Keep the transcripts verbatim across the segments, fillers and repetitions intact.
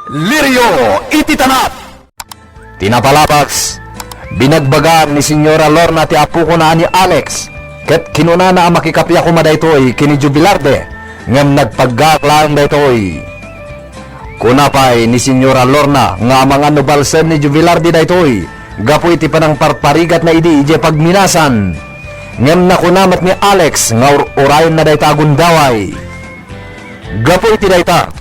Lirio iti tanap. Ti napalabas, binagbagaan ni Señora Lorna ti apokona a ni Alex, ket kinunana a makikappia koma daytoy ken ni Jubilarde, ngem nagpaggaak laeng daytoy. Kuna pay ni Señora Lorna nga amangan no balsen ni Jubilarde daytoy gapu iti panangparparigatna idi idiay pagminasan. Ngem nakuna met ni Alex nga ur-urayenna dayta a gundaway. Gapu iti dayta,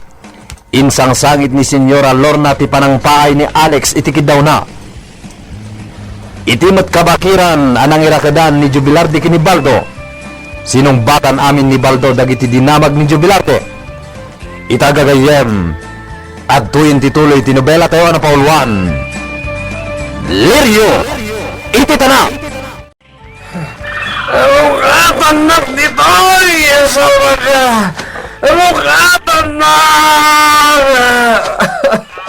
insangsangit ni Señora Lorna ti panangpaay ni Alex iti kiddawna. Iti met kabakiran a nangirakedan ni Jubilarde ken ni Baldo, sinumbatan amin ni Baldo dagiti dinamag ni Jubilarde. Ita gagayyem, adtoyen ti tuloy ti nobela tayo a napauluan, Lirio iti Tanap. Rukatannak ditoy, Yesu, Rukatannak!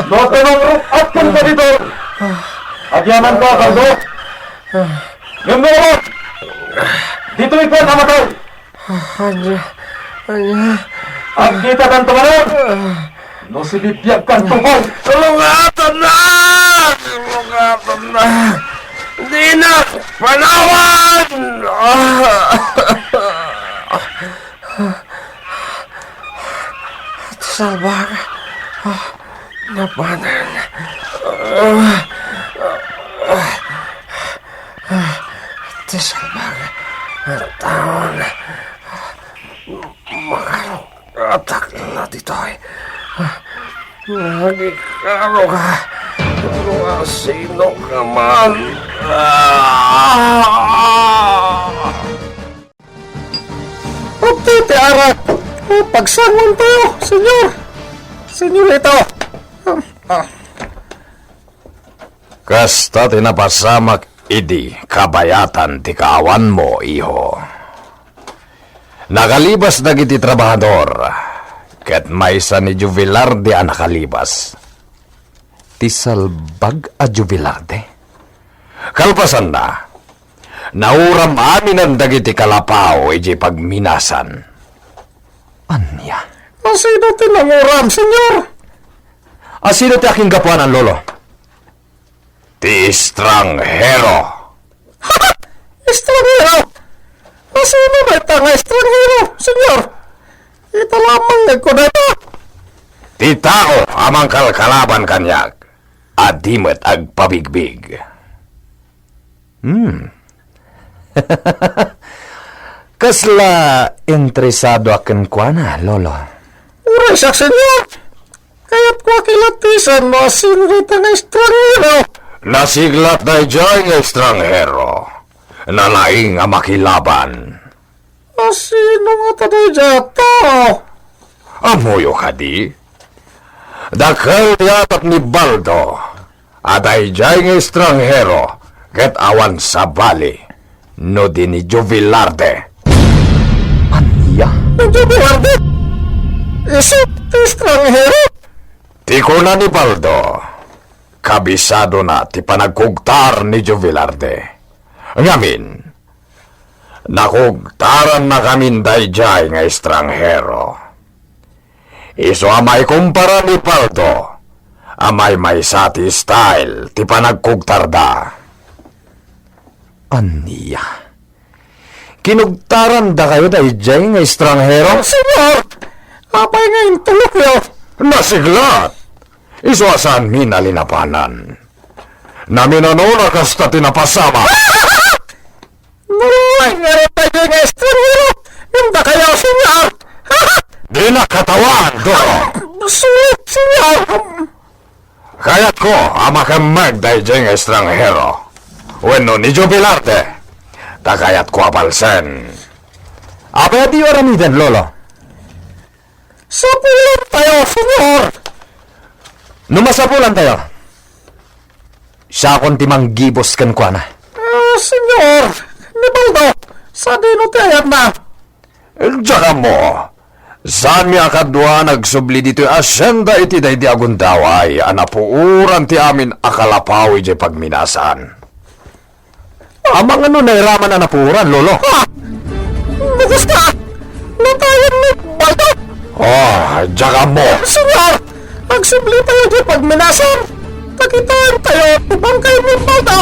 Dua ka mangruk-at kan ka dito. Agyaman ko, Baldo. Ngem no, ditoy ko namatay. Ania, ania. Agkita kan tumanan. No sibibiag kan tupong. Rukatannak! Rukatannak! Dinak panawan! Salbag. Napanan. Ti salbag. Taon. Makaruk-atak la ditoy. Nagikaro ka. Sino ka man? Ah! Pagtitiarak. Pagsangon tayo, Senyor. Senyorito. Ah. Kasta ti napasamak idi kabayatan ti kaawanmo, iho. Nakalibas dagiti trabahador, ket maysa ni Jubilarde a nakalibas. Ti salbag a Jubilarde? Kalpasanna, nauram aminen dagiti kalapaw idiay pagminasan. Ania? Asino ti nanguram, Senyor? Asino ti akinggapuanan, Lolo? Ti estranghero. Estranghero? Asino dayta nga estranghero, Senyor? Ita lamang nga agko dayta. Ti tao a mangkalkalaban kaniak a di met agpabigbig. Hmm. Kasla interesado a kenkuana, Lolo? Uray siak, Senyor. Kayatko a kilatisen no asino dayta nga estranghero. Nasiglat daydiay nga estranghero. Nalaing a makilaban. Asino ngata daydiay a tao? Ammoyo kadi? Dakkel ti atap ni Baldo a daydiay nga estranghero ket awan sabali no di ni Jubilarde. Ania? Ni Jubilarde? Isu ti estranghero? Ti kuna ni Baldo, kabisadona ti panagkugtar ni Jubilarde. Ngamin, nakugtarannakamin daydiay nga estranghero. Isu a maikumpara ni Baldo a maymaysa ti style ti panagkugtarda. Ania? Kinugtarandakayo daydiay nga estranghero? Senyor! Apay nga intulokyo? Nasiglat! Isu a saanmin a linapanan. Naminanona kasta ti napasamak. Nalaing ngarud daydiay nga estranghero ngem dakayo, Senyor! Dina katawan, Doro! Sulit, Senyor! Kayatko a makemmeg daydiay nga estranghero wenno ni Jubilarde. Ta kayatko a balsen. Apay a diyo aramiden, Lolo? Sapulantayo, Senyor! No masapulantayo, siakon ti manggibus kenkuana. Ah, Senyor, ni Baldo, sadino ti ayatna? Diak ammo. Saanmi a kadua a nagsubli ditoy asienda iti daydi a gundaway a napuoran ti amin a kalapaw idiay pagminasan. Amangan no nairaman a napuoran, Lolo? Ah! Bukas ka! Natayan ni Baldo! Oh, diak ammo. Senyor! Agsubli tayo ti pagminasar. Pakitaentayo ti bangkay ni Baldo.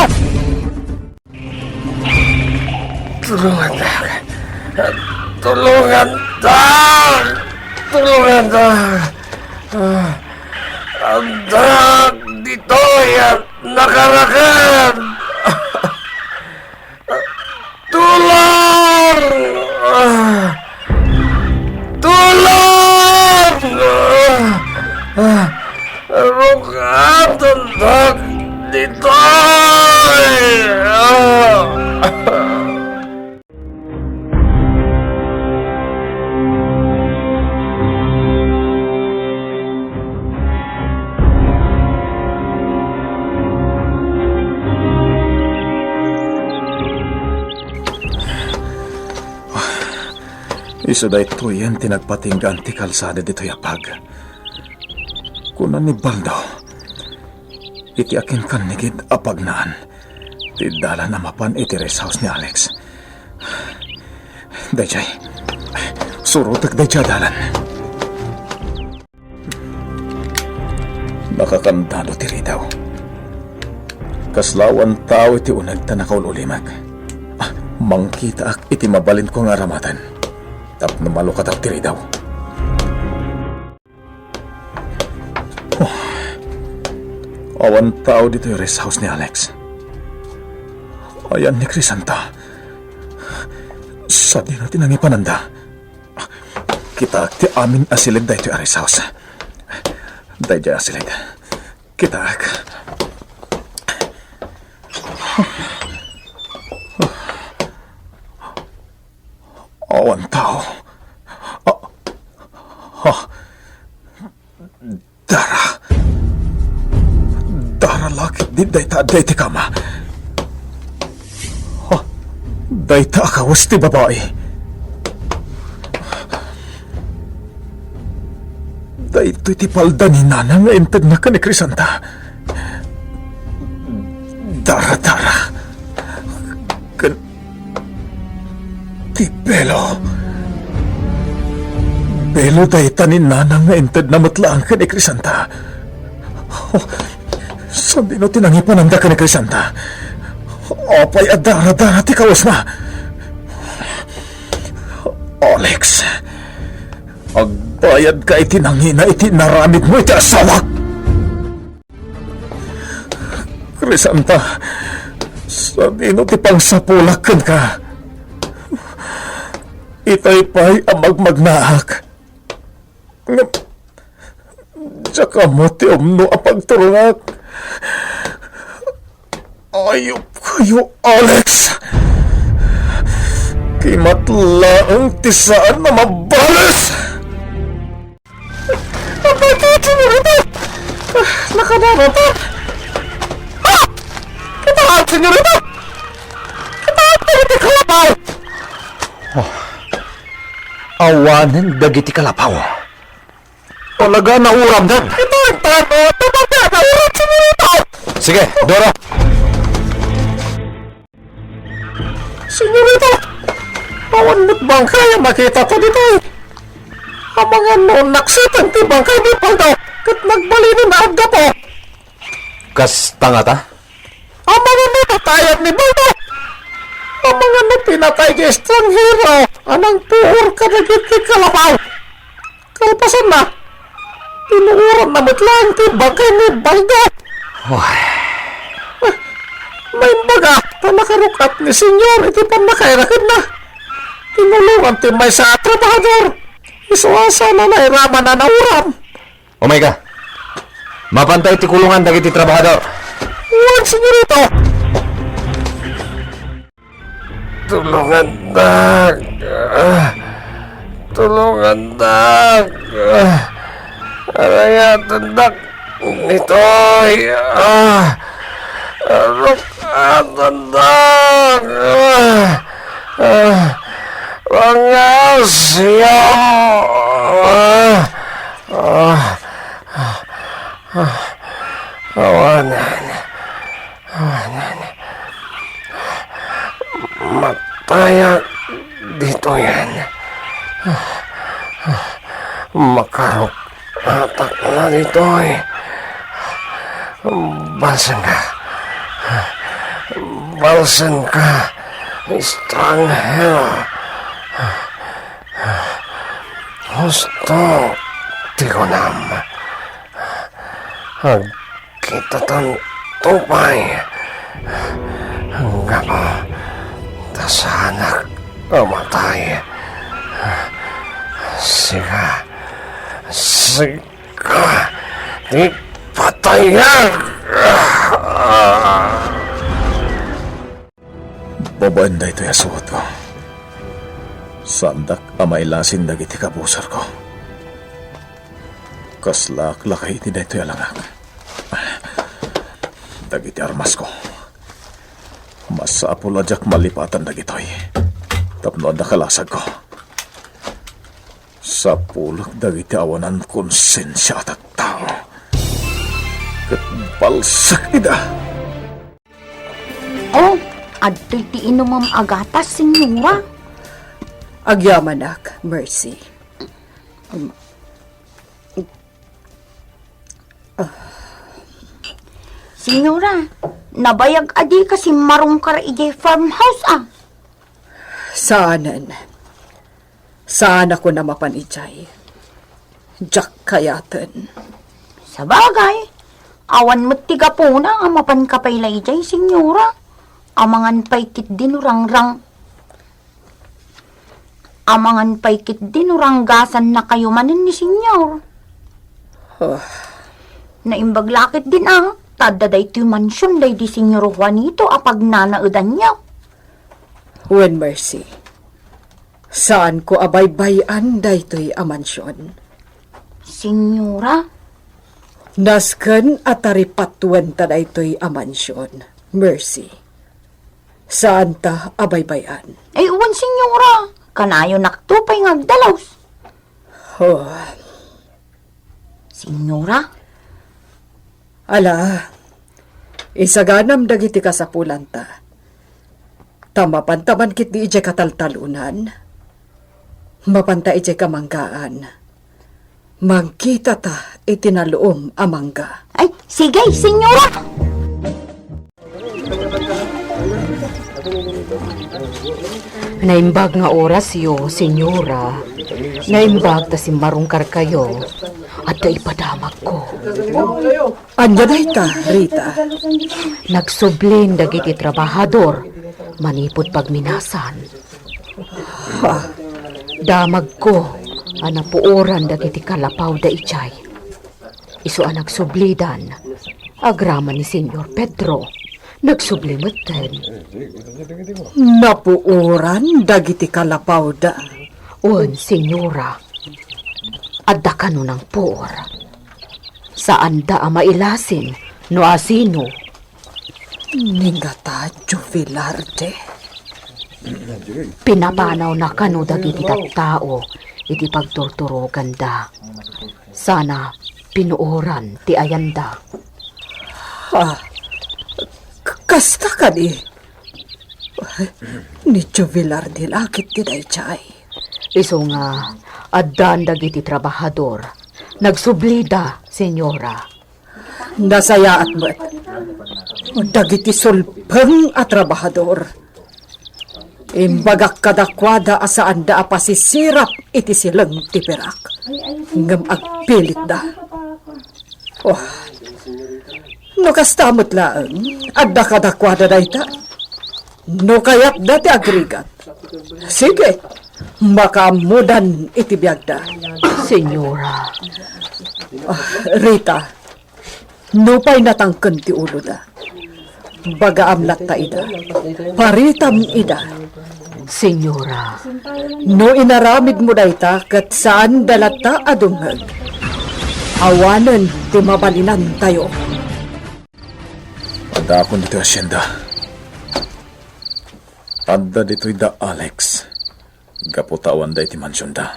Tulungandak. Tulungandak. Tulungandak. Ah, addak ditoy a nakaraken. Tulong! Ah! Tulong! Ah! Ah! Rukatandak ditoy! Ah! Isu daytoyen ti nagpatinggaan ti kalsada ditoy a pag. Kuna ni Baldo, iti akinkannigid a pagnaan ti dalan a mapan iti rest house ni Alex. Dayjay, surotek dayjay a dalan. Nakakandado ti ridaw. Kasla awan tao iti uneg ta nakaul-ulimek. Ah, mangkitaak iti mabalinko nga aramaten tapno malukatak ti ridaw. Oh. Awan tao ditoy rest house ni Alex. Ayan ni Crisanta. Sadino ti nangipananda? Kitaak ti amin a silid daytoy a rest house. Daydiay a silid. Kitaak. Awan tao. Ah, ah. Dara. Dara la ketdi dayta adda iti kama. Ah, dayta a kawes ti babai. Daytoy ti palda ni Nana nga intedna ken ni Crisanta. Dara-dara. Ken ti belo. Belo dayta ni Nana nga intedna met laeng ken ni Crisanta. Oh, sadino ti nangipananda ken ni Crisanta? Apay a dara-dara ti kawesna? Alex, agbayadka iti nangina iti inaramidmo iti asawak. Crisanta, sadino ti pangsapulak kenka? Itay pay a magmagnaak. Ngem, diak ammo ti umno a pagturongak. Ayupkayo, Alex! Kimat laeng ti saan a mabales! Apay ti, senyorita! Ah, nakadara ta! Ah! Kitaen, senyorita! Kitaen dagiti kalapaw! Oh. Awanen dagiti kalapaw. Talaga, nauramdan. Ito ang tao. Talaga, nauram, senyorita! Sige, Dora. Senyorita, awan met bangkay a makitata ditoy. Amangan no naksiten ti bangkay ni Baldo ket nagbalinen a aggapu. Kasta ngata? Amangan no natayan ni Baldo. Amangan no pinatay ti estranghero a nangpuor kadagiti kalapaw. Kalpasanna, tinuoranna met laeng ti bangkay ni Baldo. Uy. Ah, naimbaga ta nakaruk-at ni Senyor iti pannakairakenna. Tinulongan ti maysa a trabahador. Isu a saan a nairaman a nauram. Umayka. Mapanta iti kulungan dagiti trabahador. Wen, senyorito. Tulongandak. Ah, tulongandak. Ah, arayatendak ditoy. Ah, ruk-atendak. Ah, ah, pangasyo. Ah, ah, ah, ah, awanan. Awanan. Matayak ditoyen. Makaruk-, Atakna ditoy. Balsenka. Balsenka, estranghero. Husto ti kunam. Agkitatanto pay. Gapu ta saanak a matay. Sika, sika ti patayak! Babaen daytoy a suotko, saandak a mailasin dagiti kabusorko. Kaslaak lakay iti daytoy a langak. Dagiti armasko, masapul a diak malipatan dagitoy tapno adda kalasagko. Sapulek dagiti awanan konsensia a tattao, ket balsek ida. Oh, adtoy ti inumem a gatas, Senyora. Agyamanak, Mercy. Um, ah. Senyora, nabayag a dika simmarungkar idiay farmhouse, a? Saanen. Saanakon a mapan idiay. Diak kayaten. Sabagay, awan met ti gapuna a mapanka pay la idiay, Senyora. Amangan pay ketdi no rangrang-, amangan pay ketdi no ranggazannakayo manen ni Senyor. Oh. Naimbag la ketdin a, ta adda daytoy mansion daydi Senyor Juanito a pagnanaedanyo. Wen, Mercy. Saanko a baybay-an daytoy a mansion. Senyora? Nasken a taripatuenta daytoy a mansion, Mercy. Saanta a baybay-an. Ay, wen, Senyora. Kanayonakto pay nga agdalus. Oh. Senyora? Ala, isaganam dagiti kasapulanta. Ta mapanta man ketdi idiay kataltalonan. Mapanta idiay kamanggaan. Mangkitata iti naluom a mangga. Ay, sige, Senyora! Naimbag nga orasyo, Senyora. Naimbag ta simmarungkarkayo. Adda ipadamagko. Ania dayta, Rita? Nagsublin dagiti trabahador manipud pagminasan. Ha? Damagko a napuoran dagiti kalapawda idiay. Isu a nagsublidan, agraman ni Señor Pedro, nagsubli metten. Napuoran dagiti kalapawda? Wen, Señora. Adda kano nangpuor. Saanda a mailasin no asino. Ni ngata, Joe Velarde. Pinapanawna kano dagiti tattao iti pagturturoganda. Sana pinuoran ti ayanda. Ah, k-, kasta kadi? Ni Joe Velarde la ketdi daydiay. Isu nga, addan dagiti trabahador. Nagsublida, Señora. Nasayaat met. Dagiti sulpeng a trabahador. Imbagak kadakuada a saanda a pasisirap iti sileng ti pirak. Ngem agpilitda. Oh. No kasta met laeng, adda kadakuada dayta. No kayatda ti agrigat, sige, makaammodan iti biagda. Señora. Ah, Rita, nupay natangken ti uloda, bagaam latta ida. Paritam ida. Señora. No inaramidmo dayta ket saanda latta a dumngeg, awanen ti mabalinantayo. Addaakon ditoy hacienda. Adda ditoy da Alex. Gapu ta awanda iti mansionda.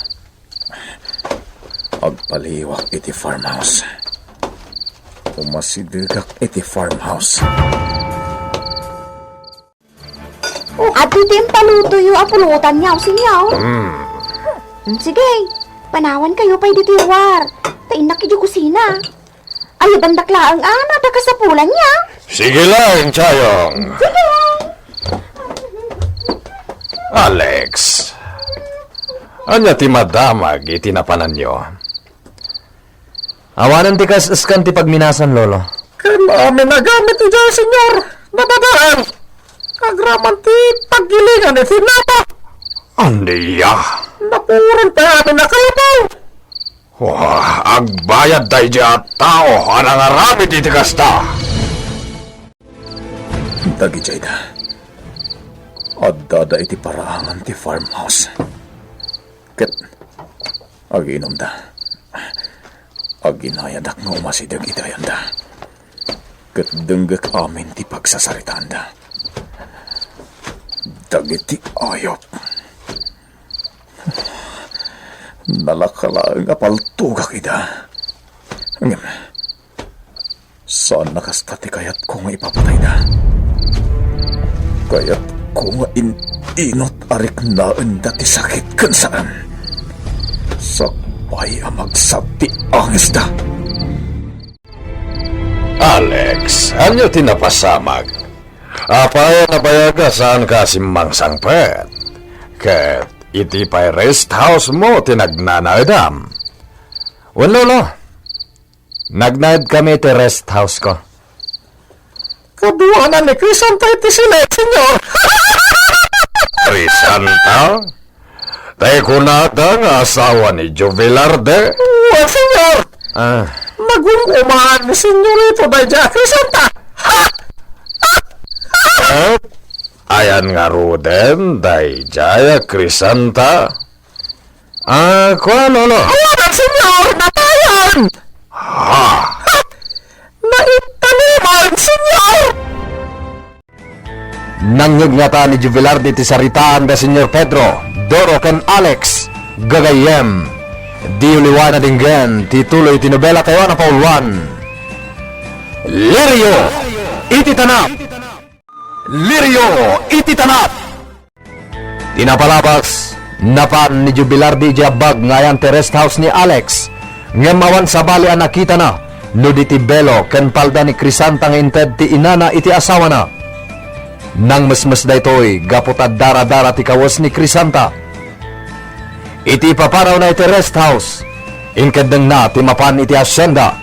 Agpaliiwak iti farmhouse. Umasidegak iti farmhouse. Adtoy ti impalutoyo a pulutan, Yaw, Señor. Mm. Mm, sige, panawankayo pay ditoy ruar. Ta innak idiay kusina. Ayabandak laeng a, no adda kasapulan, ya. Sige lang, Chayong. Sige lang. Alex, ania ti madamag iti napananyo? Awanen ti kas-eskan ti pagminasan, Lolo. Ken amin a gamit idiay, Señor, nadadael. Agraman ti paggilingan iti napa. Ania? Napuren pay amin a kalabaw. Wah, agbayad daydiay a tao a nangaramid iti kasta. Dagidiayda, addada iti paraangan ti farmhouse. Ket agiinumda. Aginayadak nga umasideg iti ayanda. Ket denggek amin ti pagsasaritaanda. Dagiti ayup. Nalaka laeng a paltogak ida. Ngem, saan a kasta ti kayatko nga ipapatayda. Kayatko nga in-inut a riknaenda ti sakit ken saan. Sakbay a magsagdi angesda. Alex, ania ti napasamak? Apay a nabayag a saanka a simmangsangpet? Ket iti pay rest house mo ti nagnanaedam? Wen, Lolo, nagnaedkami iti rest house ko. Kaduanan ni Crisanta iti silet, Señor. Crisanta? Tay kunada nga asawa ni Jovelarde? Wen, Señor. Ah. Nagum-umaan ni Señorito daydiay a Crisanta. Ha? Eh, ayan ngaruden daydiay a Crisanta? Ah, kua, Lolo? Awanan, Señor! Natayan! Ha? Ha? Naitaniman, Señor! Nangngeg ngata ni Jubilar diti saritaan da Señor Pedro, Doro, ken Alex, gagayyem. Diyo liwa nadinggen ti tuloy ti nobela tayo a napauluan. Lirio iti tanap! Lirio iti tanap! Ti napalabas, napan ni Jubilar di idiay abbag nga ayan ti rest house ni Alex, ngem awan sabali a nakitana no di ti belo ken palda ni Crisanta nga inted ti inana iti asawana. Nangmesmes daytoy gapu ta daradara ti kawes ni Crisanta. Iti ipapanawna iti rest house, inkeddengna ti mapan iti hacienda.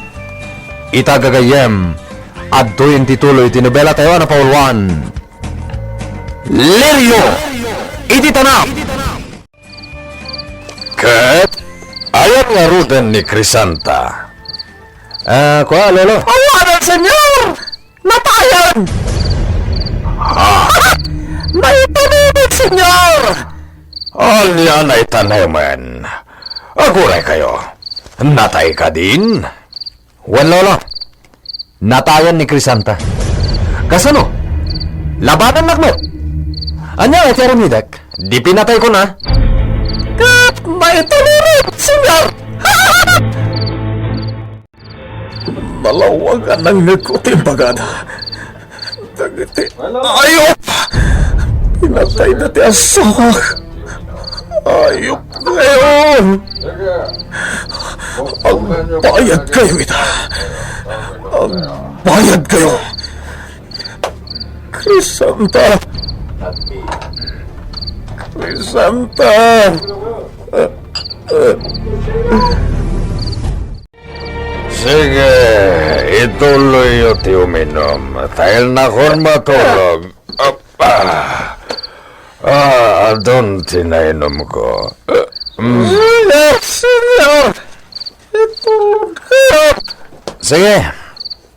Ita gagayyem, adtoyen ti tuloy ti nobela tayo a napauluan. Lirio iti tanap. Ket ayan ngaruden ni Crisanta? Ah, kua, Lolo? Awanan, Señor! Natayan! Ha? Naitanemen, Señor! Ania naitanemen? Aguray kayo. Natay kadin? Wen, Lolo. Natayan ni Crisanta. Kasano? Labanannak met. Ania nga ti aramidek? Di pinatay ko na. Ket naitanemen, Señor! Nalawag a nangngegko ti imbagada. Dagiti ayup! Pinatayda ti asawak! Ayup kayo! Agbayad kayo ita! Agbayad kayo! Crisanta! Crisanta! Sige, ituloyyo ti uminum. Ta ilnakon matulog. Apa. Ah, adun ti nainumko. Mm. Señor! Señor! Itulod kayo! Sige.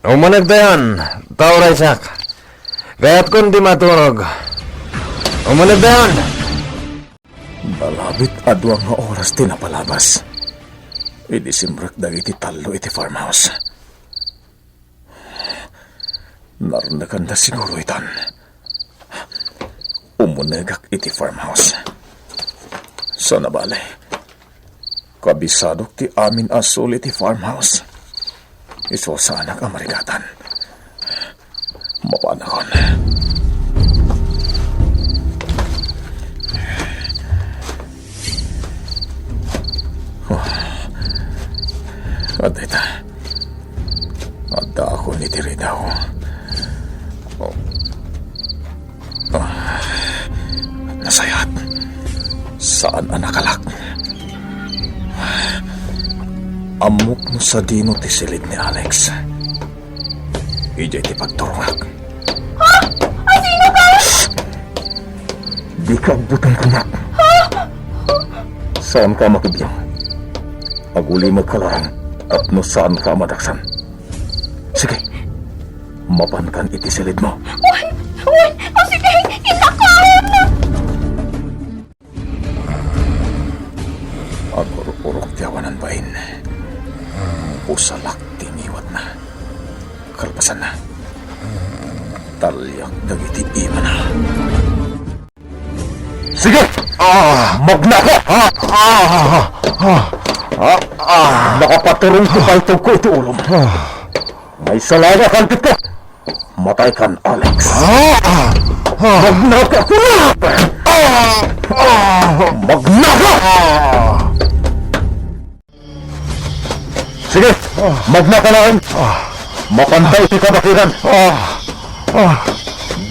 Umuneg dayon. Tauraysak. Kayatkon ti maturog. Umuneg dayon. Nalabit a dua nga oras ti napalabas. Idi simrek dagiti tallo iti farmhouse. Narnekanda siguro itan. Umunegak iti farmhouse. Sana bale, kabisadok ti amin a suli ti farmhouse. Isu saanak a marigatan. Mapanakon. Adda ita. Addaakon iti ridaw. Oh. Ah, nasayaat. Saan a nakalak. Ammok no sadino ti silid ni Alex. Idiay ti pagturongak. Ha? Asino ka? Dika agbuteng kaniak. Saanka a makibiang. Agulimekka laeng tapno saanka a madaksan. Sige, mapankan iti silidmo. Wen, wen, o sige, innakon! Agururok ti awanan bain. Usalak ti ngiwatna. Kalpasanna, taliak dagiti imana. Sige! Ah! Magnaka! Ah! Ah! Ah! Ah! Ah! Nakapaturong ti paltogko iti ulom. Ah! Maisalaga kalpitko! Mataykan, Alex. Ah! Ah! Ah! Magnaka kuna! Ah! Ah! Magnaka! Ah! Sige, magnaka laeng. Mapantay ti kabakiran. Ah! Ah!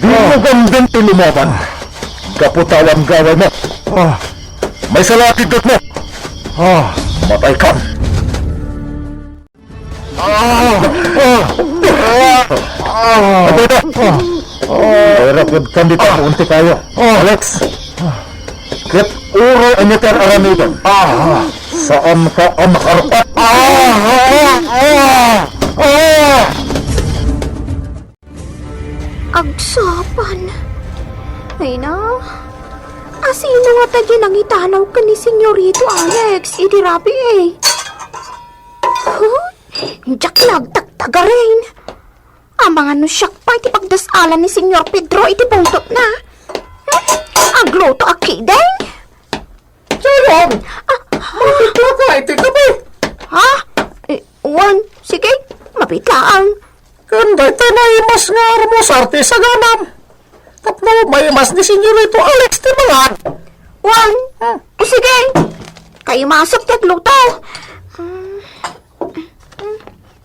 Dimo gamden ti lumaban. Gapu ta awan gawaymo. Ah! Maisala ti dutmo. Ah! Mataykan. Ah! Ah! Ah! Ito, ito. Ah! Irakud kan dita, ah, punti kayo. Ah! Alex! Ket uray ania ti ar-aramidem. Ah! Saanka a makarpat. Ah! Ah! Ah! Ah! Agsapa. Ay na. Asino ngata diay nangitanaw ken ni Senyorito Alex idi rabii? Huh? Diak la agtagtagarin. Amangan no siak pay ti pagdas-alan ni Senyor Pedro iti pungtotna. Hmm? Agluto a kideng? Sayang! Ah, ah. Mapitla ka iti kape. Ha? Eh, wen, sige, mapitlaang. Ken dayta naimas nga armusar ti saganam. Tapno maimas ni Senyorito Alex ti mangan. Wen, hmm, eh, sige. Kaimasek ti agluto. Hmm.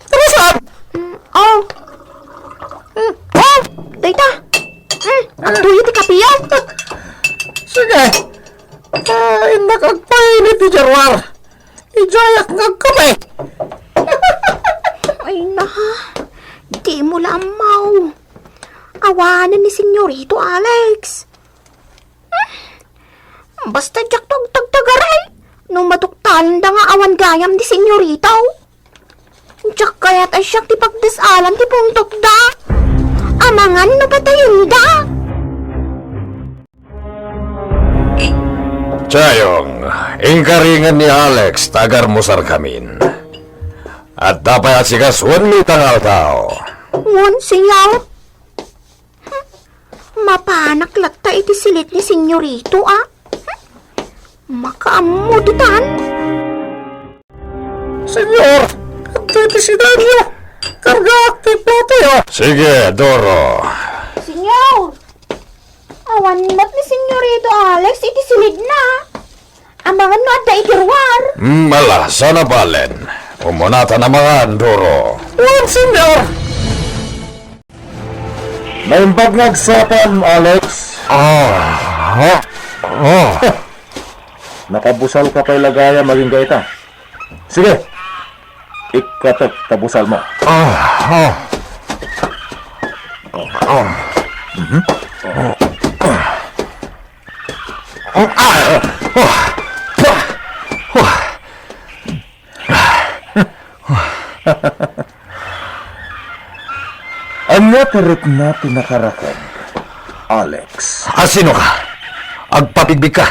Tara saan? Mm, oh. Mm, oh, dayta. Mm, agtuyo ti kapiyo. Sige. Ah, innak agpainit ti jarwar. Idiayak nga agkape. Ay na, dimo la ammaw. Awanen ni Senyorito Alex. Hmm? Basta diakto agtagtagaray no maduktalenda nga awan gayam di senyorito. Diak kayat a siak ti pagdas-alan ti pungtotda. Amangan no patayenda. Chayong, inkaringen ni Alex ta agarmusarkamin. Adda pay asikasuenmi ita nga aldaw. Wen, Senyor. Mapanak latta iti silid ni Senyorito, a? Makaammo ditan? Senyor, adda iti sidaenyo. Kargaak ti platoyo. Sige, Doro. Senyor, awan met ni Senyorito Alex iti silidna. Amangan no adda iti ruar. Mm, ala, saan a balen. Umuna ta namangan, Doro. Wen, Senyor. Naimbag nga agsapa, Alex. Ah, ah, ah. Nakabusalka pay la gayam agingga ita. Sige, ikkatek ta busalmo. Ah, ah. Ah. Mhm. Ah, ah. Ah. Ania ti rikna ti nakarakeb, Alex? Asinoka? Agpabigbigka.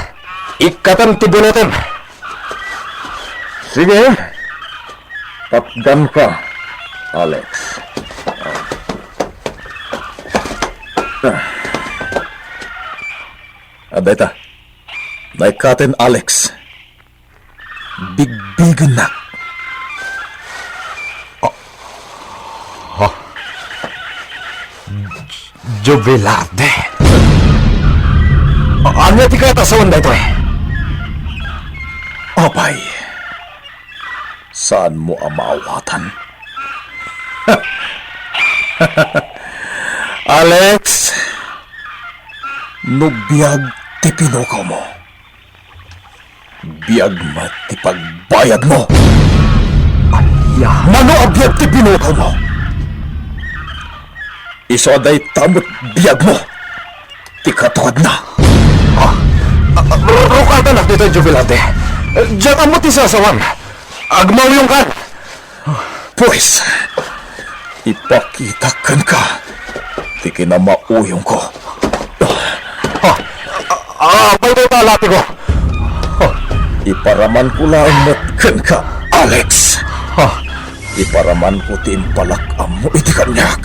Ikkatem ti bulotem. Sige. Tapdanka, Alex. Ah. Adda ita. Naikkaten, Alex. Bigbigennak. Ah. Ha? Jubilarde. A-, ania ti kayat a sawen daytoy? Apay, Saanmo a maawatan. Alex, no biag ti pinukawmo, biag met ti pagbayadmo. Ania? Mano a biag ti pinukawmo? Isu a dayta met biagmo ti katuadna. Ah, ah, ah, rukatanak ditoy, Jubilante. Diak ammo ti sasawam. Agmauyongkan. Pues, ipakitak kenka ti kinamauyongko. Ah, ah, ah, apay dayta a latiko? Ah. Iparamanko laeng met kenka, Alex. Ah. Iparamanko ti impalak-ammo iti kaniak.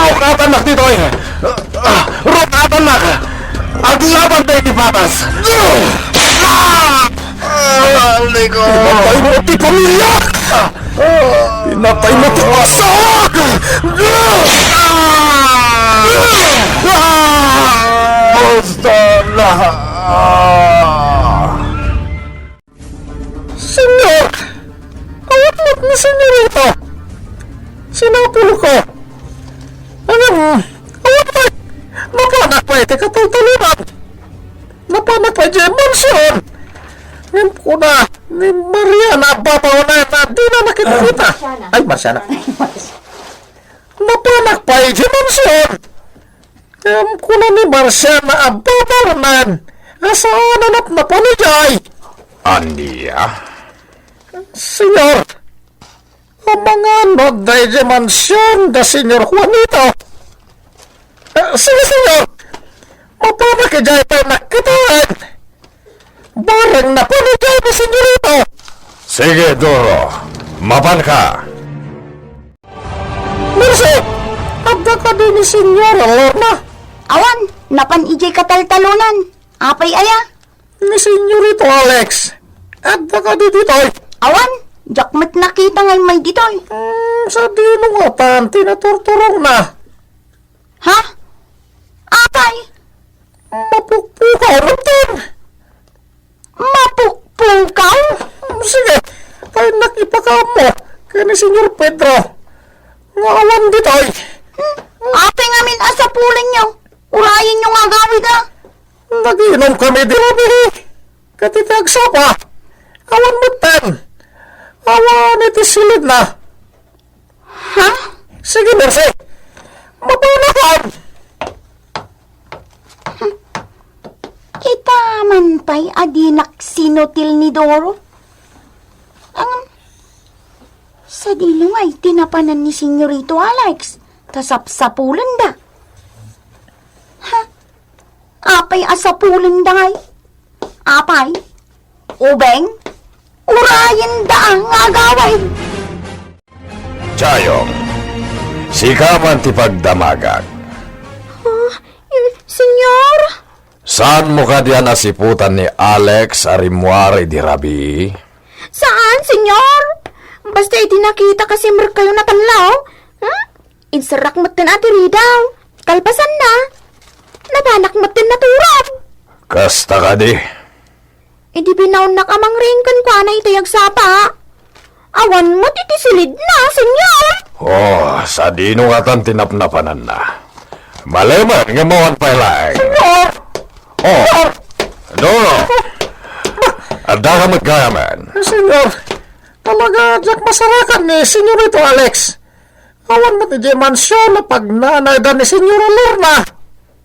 Rukatannak ditoy! Rukatannak! Aglaban daydi patas! Aliko! Pinataymo ti pamiliak! Pinataymo ti asawak! Basta na! Señor! Awan met ni Señorito! Sinapulko! Ngem, awan met! Napanak pay iti kataltalonan! Napanak pay idiay mansion! Ngem kuna ni Mariana a babaonen a dina nakita. Ay, Marciana. Napanak pay idiay mansion! Ngem kuna ni Marciana a babaonen a saan a napnapan idiay. Ania? Señor, amangan no adda idiay mansion da Señor Juanito. Eh, sige, Señor. Mapanak idiay pay nakkitaan. Bareng napan idiay ni Señorito. Sige, Doro. Mapanka. Mercy! Adda kadi ni Señora Lorna? Awan, napan idiay kataltalonan. Apay aya? Ni Señorito Alex. Adda kadi ditoy? Awan, diak met nakita nga immay ditoy. Hmm, sadino ngatan ti naturturongna? Ha? Apay? Mapukpukaw metten. Mapukpukaw? Sige, kayatnak ipakaammo ken ni Señor Pedro nga awan ditoy. Hmm, apay ngamin a sapulenyo? Urayenyo nga agawid, a? Naginom kami idi rabii. Ket iti agsapa, awan metten. Awan iti silidna. Ha? Sige, Mercy. Mapanakan. Ita man pay a dinak sinutil ni Doro. Ang, sadino ngay ti napanan ni Senyorito Alex? Ta sapsapulenda. Ha? Apay a sapulenda ngay? Apay? Ubing? Urayenda nga agawid. Jayong, sika man ti pagdamagak. Ah, eh, Senyor? Saanmo kadi a nasiputan ni Alex a rimmuar idi rabii? Saan, Senyor. Basta idi nakitak a simrekkayo natan laeng, hmm? Inserrak metten a ti ridaw. Kalpasanna, napanak metten naturog. Kasta kadi? Idi binaonnak a mangriing kenkuana itay agsapa, awan met iti silidna, Senyor. Oh, sadino ngatan ti napnapananna? Malemen nga awan pay laeng. Senyor! Oh, Doro! Adda ka met gayamen. Senyor, talaga diak masarakan ni Senyorito Alex. Awan met idiay mansion a pagnanaedan ni Senyora Lorna.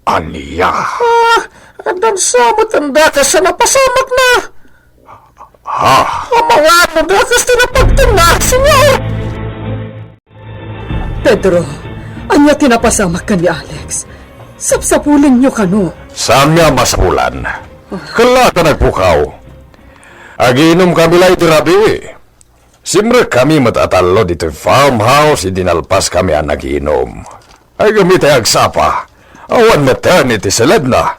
Ania? Ah, addan sa met a dakes a napasamakna. Ha? Amangan no dakes ti napagtenna, Senyor! Pedro, ania ti napasamak ken ni Alex? Sapsapulenyo kano? Saanmi a masapulan. Kella ta nagpukaw. Agiinomkami la idi rabii. Simrekkami met a tallo ditoy farmhouse idi nalpaskami a nagiinom. Ay, ngem itay agsapa, awan metten iti siledna.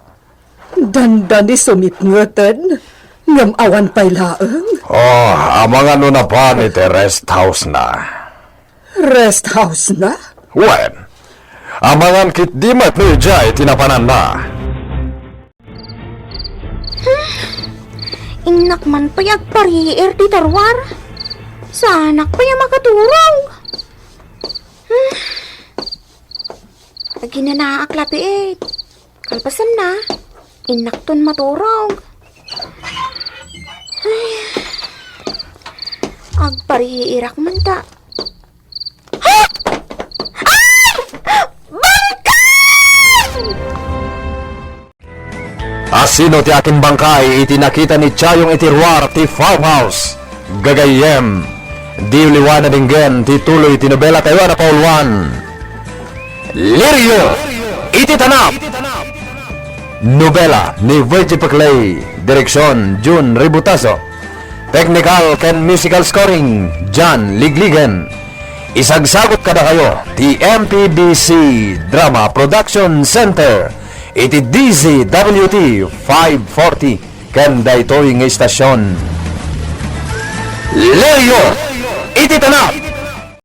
Dandani sumipngeten, ngem awan pay laeng. Oh, amangan no napan iti rest house-na. Rest house-na? Wen, amangan ketdi met no idiay ti napananna. Innak man pay agpariir ti taruar. Saanak pay a makaturog. Hmm. Aginanaak labiit. Kalpasanna, innakton maturog. Ay. Agpariirak man ta. Ha? Ay! Bangkay! Asino ti akin bangkay iti nakita ni Chayong iti ruar ti farmhouse? Gagayyem, diyo liwa nadinggen ti tuloy ti nobela tayo a napauluan. Lirio iti Tanap. Nobela ni Virgie Paclay, direksyon Jun Ributaso. Technical ken musical scoring, John Ligligen. Isagsagut kadakayo ti M P B C Drama Production Center iti D Z W T five forty ken daytoy nga istasyon. Lirio iti Tanap.